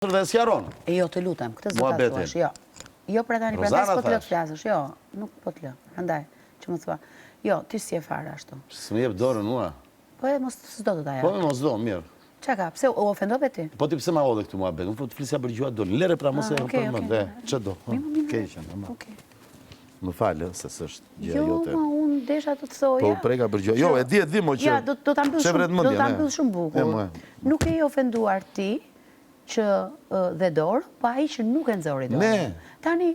Dhe sqaron. E jo, të lutem, këtë s'do ta thuash, jo. Jo, pra tani, prandaj s'po të lë të flasësh, jo, nuk po të lë, prandaj, që më thua. Jo, ti s'je fare ashtu. S'më jep dorën mua. Po e mos s'do të ta jap. Po e mos do, mirë. Ça ka, pse u ofendove ti? Po ti pse ma hodhe këtë muhabet, unë po të flisja për Gjuhadolin, lëre pra mos ah, e përmend, e, ça do, keqen, ama. Më fal, se s'është gjëja jo, jote. Jo, ma unë desha të të thoja. Po preka për gjua, jo, e di, e di, mo që... Ja, do ta mbyll shumë, do ta mbyll shumë bukur. Nuk je i ofenduar ti, që dhe dorë, po ai që nuk e nxori dorën. Ne. Tani,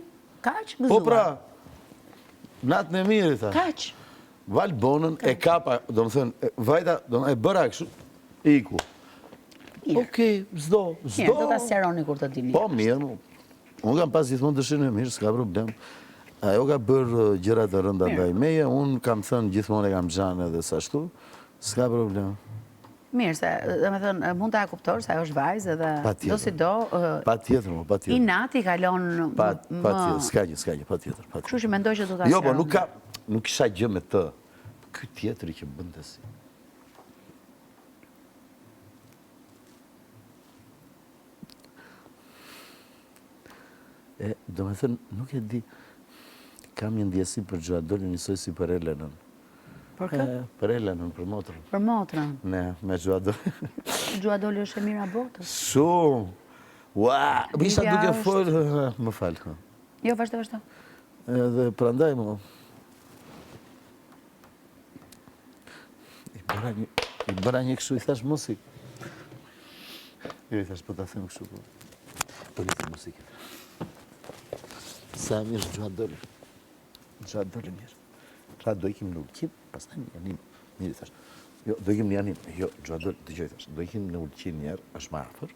kaq, gëzuar. Po pra, natën e mirë, i tha. Kaq. Valbonën e kapa, domethënë, vajta, do e bëra kështu, iku. Okej, s'do, s'do. Mirë, do ta sqaroni kur të dini. Po, mirë, unë kam pas gjithmonë dëshirën e mirë, s'ka problem. Ajo ka bërë gjëra të rënda ndaj meje, unë kam thënë gjithmonë e kam xhan edhe s'ashtu, s'ka problem. Mirë, se, domethënë, mund ta kuptosh se ajo është vajzë edhe do si do... Patjetër, mo, patjetër. Inati kalon më... Patjetër, s'ka gjë, s'ka gjë, patjetër, patjetër. Kështu që mendoj që do ta Jo, po nuk ka, nuk kisha gjë me të. Ky tjetri që bënte si. E, domethënë, nuk e di, kam një ndjesi për Gjuhadolin njësoj si për Elenën. Për kë? Për Elenën, për motrën. Për motrën. Ne, me Gjuhadolin. Gjuhadoli është e mira e botës. Shumë! Ua! Isha duke folë, më fal. Jo, vazhdo, vazhdo. Edhe prandaj, mo. I bëra një, i bëra një kështu, i thash mos ik. Jo, i thash, po ta them kështu, po. Po i thash, mos ik. Sa e mirë Gjuhadoli. Gjuhadoli mirë. Pra do ikim në Ulqin, pastaj në Janinë. Mirë i thash. Jo, do ikim në Janinë. Jo, Gjuhadoli, dëgjo i thash. Do ikim në Ulqin njëherë, është më afër.